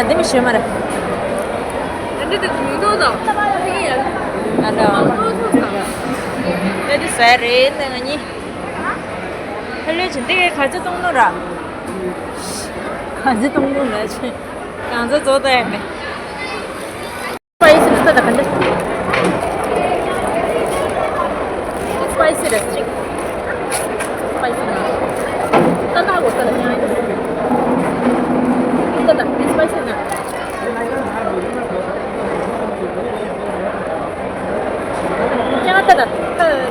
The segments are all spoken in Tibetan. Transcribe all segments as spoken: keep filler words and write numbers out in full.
འདི་མི་ཤེས་མ་རེད། འདི་འདི་མི་འདུག་དང་། ཨ་ལ། འདི་ཟ་རེད་ནི་ང་གཉིས། ཧ་ལས་ཅི་འདི་ག་ཚོད་གཏོང་ནོ་ར། ག་ཚོད་གཏོང་ནོ་ར་ཅི། གང་ཚོད་བཙོ་ད་ཡ་མེད། Spicy རེད་ད་ག་འདྲ། Spicy རེད་ཅིག། Spicy ན། ད་ད་འོ་ད་ལ་ཉན་ཡོད། ད་ད་spicy ན། ཡང་ད་ད་ད་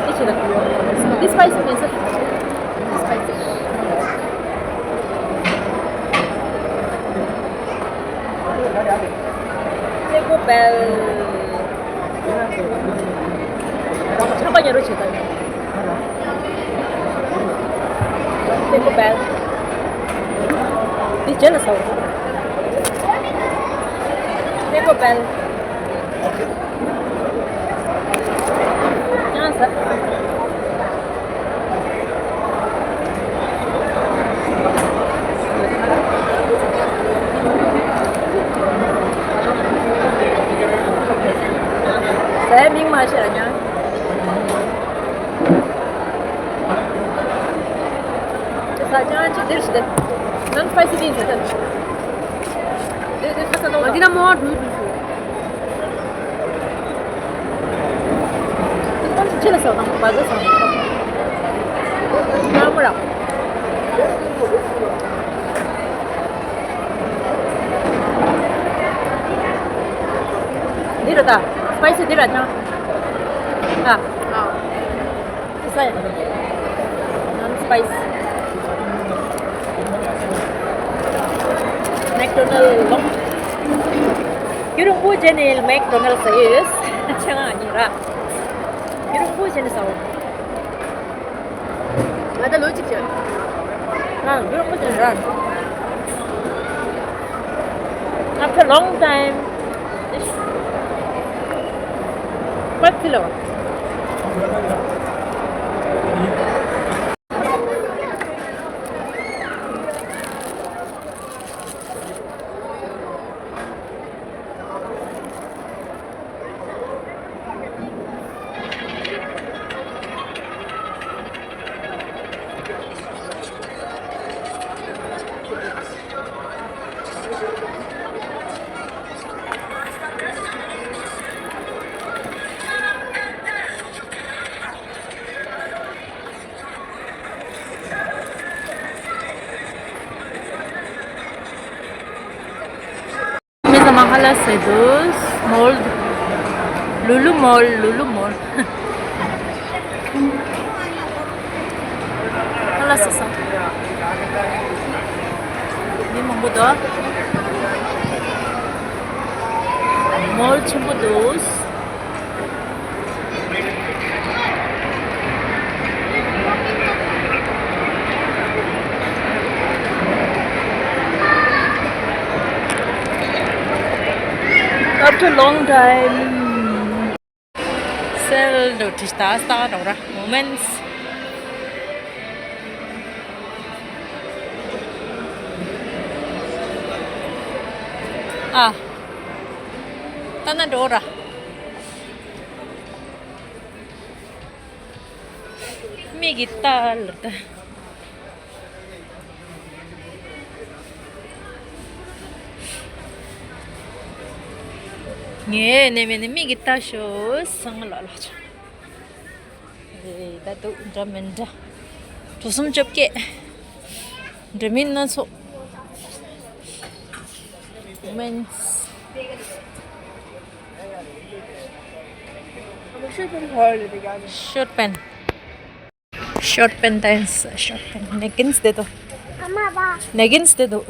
འདི་བྱེད་ད། འདི་spicy མེད་ས། འདི་spicy། Taco Bell། ཆར་པ་ཉལ་རོགས་བྱེད་དང་། Taco Bell། འདི་རྗེས་ལ་ཟ་འོ། Taco Bell། ཡང་ཟ། ཟས་མིག་མ་ཤེས་ར་ཉང་། ཟ་ཅང་ཅི་འདིར་ཞིག་དེ། Non spicy ཟ་ད། དེ་དེ་ཁ་ས་ནོ། འདི་ན་མོ་འགྲོ་འགྲོ་ཞུ། ཁོང་ཚོ་ཅི་ལ་ཟ་དང་བ་ཟ་ཟ། ང་མོ་ར། འདི་ར་ད། Spicy འདི་ར་ཅང་། ཨ། ཨ། ས་ཡ། Non spicy། McDonald ལོ། ཡུ་རུང་པོ་ཇེ་ནེལ་McDonald ཟེར་ཡོད། ཆང་ཨ་ནི་ར། ཡུ་རུང་པོ་ཇེ་ནེལ་ཟ་འོ། ང་ད་ལོ་གཅིག་བྱས། ཨ་ཡུ་རུང་པོ་ཇེ་ནེལ་ར། After long time. Quite slow. མི་ཚང་མ་ཧ་ལ་ཟེར་འདུག་མོལ། ལུ་ལུ་མོལ། ལུ་ལུ་མོལ། ཧ་ལ་ཟེར་ས། མི་མང་པོ་འདུག་མོལ་ཆེན་པོ་འདུག After long time. Sale to Trista Star Dora Women's. Ah. Tana Dora. མིག་གིས་ལྟ་ལ་ལྟ། ངས་ནས་མེད་ནས་མིག་གིས་ལྟ་ཤོག་སང་ལ་ལ་ཆ། རེད་ད་འདུག་འདྲ་མི་འདྲ། གྲོ་གསུམ་བཅོ་བརྒྱད། འདྲ་མིན་སྣ་ཚོགས། Women's. Short pant. Short pant. Short pant times. Short pant. Leggings དེ་དོ། Leggings དེ་དོ།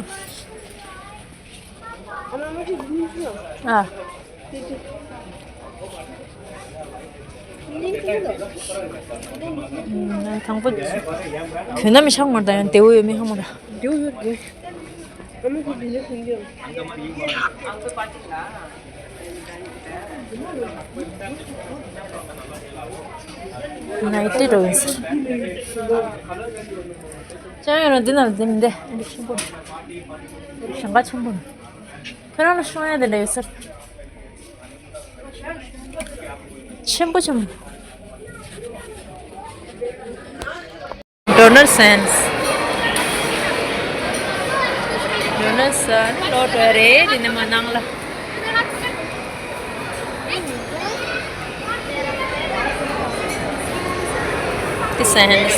ཨ། དང་པོ་གྱོན་ན་མི་ཤ་ངོར་དང་ཡང་དེའུ་ཡོད་མི་ཧ་མོ་ར། དེའུ་ཡོད་དེ། ནའི་ཊི་འགྲོ་ཡིན་ཟེར། ཅང་ཡོད་ན་འདི་ན་འདི་མི་འདི་ཆེན་པོ། ཞེང་ཁ་ཆེན་པོ། ཁྱོད་རང་ལ་ཤོང་ཡ་དེ་འདྲ་ཡོད་ས་རེད། ཆེན་པོ་ཆེན་པོ། Donor Sands། Donor Sands་ལོ་དྲ་རེད། དེ་ནས་མ་ནང་ལ། དེ་Sands།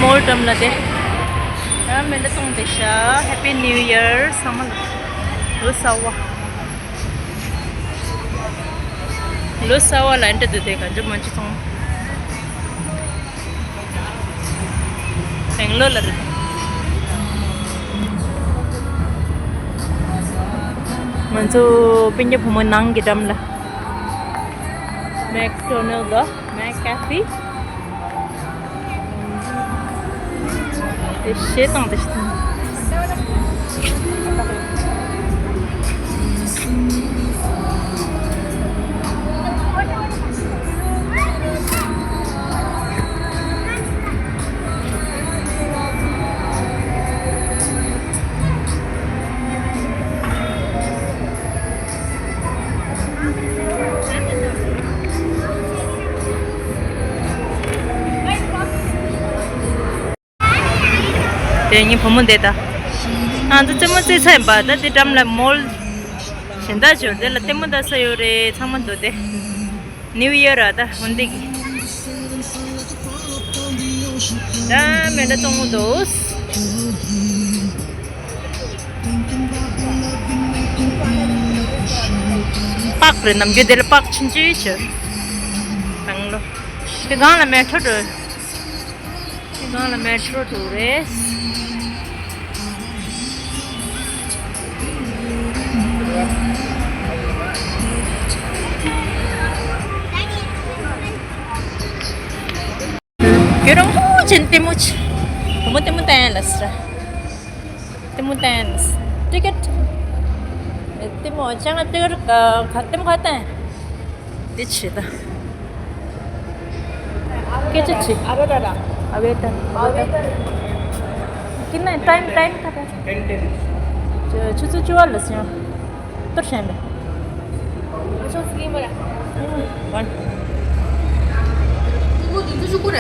མོལ་འགྲམ་ལ་དེ། ཡང་མེ་འདི་བཙོང་བསྡད་ཤག Happy New Year ཚང་མ་ལ། ལོ་གསར་བ། ལོ་གསར་བ་ལ་འདི་འདུག་དེ་ག་འདྲ་མ་འཇུ་ཚང་མ། སྦེང་ལོར་ལ་རེད། ང་ཚོ་སྤུན་ཀྱག་བུ་མོ་ནང་གི་འགྲམ་ལ། McDonald་ལ་McCafe། དེ་བཤད་སྟངས་དེ་བཤད་སྟངས། དེ་ངའི་བུ་མོ་འདི་ད། ང་ཚོ་རྩེད་མོ་རྩེ་ཚར་ཡིན་པ། ད་འདི་འགྲམ་ལ་མོལ་གཞན་དག་འབྱོར། དེ་ལ་ལྟད་མོ་ལྟ་ས་ཡོད་རེད། ཚང་མ་འདུག་སྟེ། New Year་ར་ད་འོན་ཏེ་གི། ད་མེ་འདྲ་གཏོང་གི་འདུག་པགས་རེད། ནམ་རྒྱུན་དེ་ལ་པགས་ཆུང་ཆུང་ཡོད་ཆོག་སྦེང་ལོར། དེ་སྒང་ལ་མེ་ཊོ་འགྲོ། དེ་སྒང་ལ་མེ་ཊོ་འགྲོ་རེད། ཁྱོད་རང་ཧུ་ཅན་ལྟད་མོ་ཆེ། བུ་མོ་ལྟད་མོ་བསྟན་ལ་སྲ། ལྟད་མོ་བསྟན། ཊི་ཀེ་ཊི། ལྟད་མོ་ཅང་ང་ཊི་ཀེ་ཊི་ག་ག་ལྟད་མོ་ག་བསྟན། འདི་ཆེ་ད། སྐད་ཆ་ཆེ། ཨ་བེ་ད་ད། ཨ་བེ་ད། ཨ་བེ་ད། ཀི་ན་ཊའིམ་ཊའིམ་ད་ད། ཆུ་ཚོད་བཅུ་པ་ལ་སོང་། ཏུར་ཤན་པས། ཨ་ཤོག་སི་ཀི་མ་ར། ཝན། ཀུ་ཀུ་དུ་ཚུ་ཤུ་ཀུ་ར།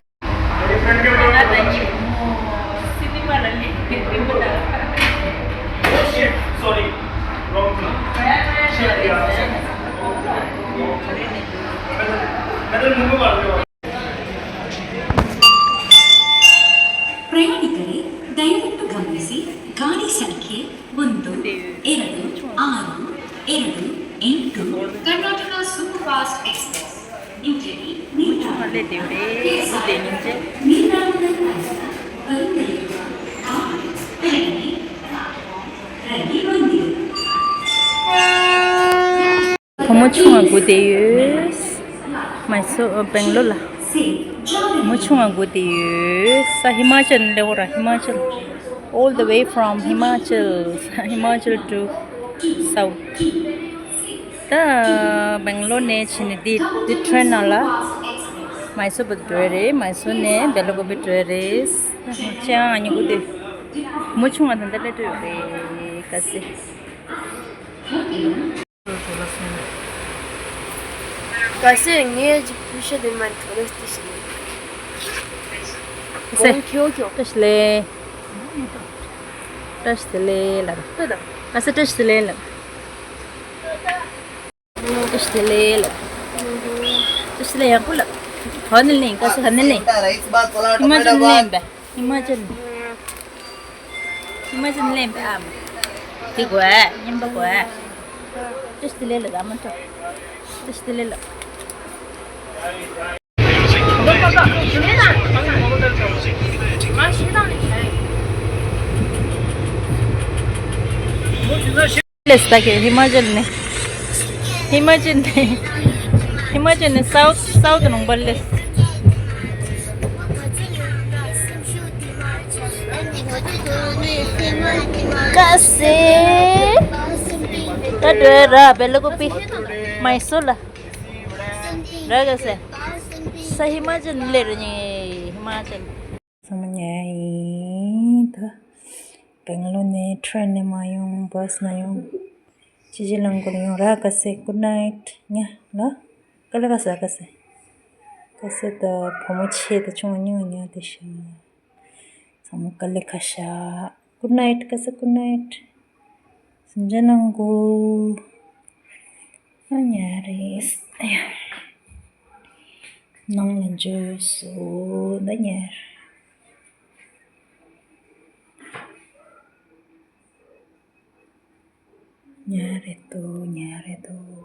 ప్రయాణికులే, దయవిట్టు గమనిసి, గాడి సంఖ్య ಒಂದು ಎರಡು ಆರು ಎರಡು ಎಂಟು Karnataka super fast express. བུ་མོ་ཆུང་བ་སྒུག་བསྡད་ཡོད། མའི་སོར་སྦེང་ལོར་ལ། བུ་མོ་ཆུང་བ་སྒུག་བསྡད་ཡོད། ས་ཧི་མ་ཅལ་ལེ་འོ་ར་ཧི་མ་ཅལ། All the way from Himachal, Himachal to South. ད་སྦེང་ལོར་ནས་ཕྱིན་ནས་འདི་འདི་ཊེན་ནང་ལ་མའི་སོར་བར་འགྲོ་ཡ་རེད། མའི་སོར་ནས་བེ་ལ་ཀོ་བི་འགྲོ་ཡ་རེད། ཅང་ཨ་ཉི་གུ་དེ་མུ་ཆུང་བ་དང་ད་ལྟ་འགྲོ་ཡ་རེད་ག་སེ། ག་སེ་ངས་ཅིག་ཕུ་ཤ་དེ་མ་ཐོ་རེ་སྟི་ཤི་ནི། གོང་ཁྱོ་ཁྱོ། བཀྲ་ཤིས་ལེ། བཀྲ་ཤིས་བདེ་ལེགས་ལབ། ལྟོས་དང་། ཨ་ས་བཀྲ་ཤིས་བདེ་ལེགས་ལབ། བཀྲ་ཤིས་བདེ་ལེགས་ལབ། བཀྲ་ཤིས་བདེ་ལེགས་ཡག་པོ་ལབ། ག་ནས་ལེན། ག་ས་ག་ནས་ལེན། ཧི་མ་ཅལ་ནས་ལེན་པས། ཧི་མ་ཅལ། ཧི་མ་ཅལ་ནས་ལེན་པས་ཨ་མ། དེ་དགོས། ཉན་པ་དགོས། བཀྲ་ཤིས་བདེ་ལེགས་ལབ། ཨ་མ་ཐོ། བཀྲ་ཤིས་བདེ་ལེགས་ལབ། ལས་ད་གི་ཧི་མ་ཅལ་ནས། ཧི་མ་ཅལ་ནས། ཧི་མ་ཅལ་ནས་སའུཐ་སའུཐ་ནང་པར་ལས། ཀ་སེ། ད་འགྲོ་ར་བེ་ལ་ཀོ་པི། མའི་སོ་ལ། ར་ཀ་སེ། ས་ཧི་མ་ཅལ་ལས་ར་ཉེ་ཧི་མ་ཅལ། ཚང་མ་ཉལ་ཡིན་ད། སྦེང་ལོར་ནས་ཊེན་ནས་མར་ཡོང་། བྷ་སི་ནས་ཡོང་། ཅི་ཅི་ལང་གོ་ལ་ཡོང་། ར་ཀ་སེ། གུཌ་ནའིཊ། ཉ་ལ། ཀ་ལ་ཀ་ས་ཀ་སེ། ཀ་སེ་ད་བུ་མོ་ཆེ་ད་ཆུང་ཉུང་ཉ་དེ་ཤ། ཚང་མ་ཀ་ལ་ཀ་ཤ། གུཌ་ནའིཊ། ཀ་སེ་གུཌ་ནའིཊ། སེམས་ཅན་ནང་གོ། ཨ་ཉ་རེད། ཨ་ཡ། ནང་ལ་འཇུ་སོ་ད་ཉ། ཉ་རེད་དོ། ཉ་རེད་དོ།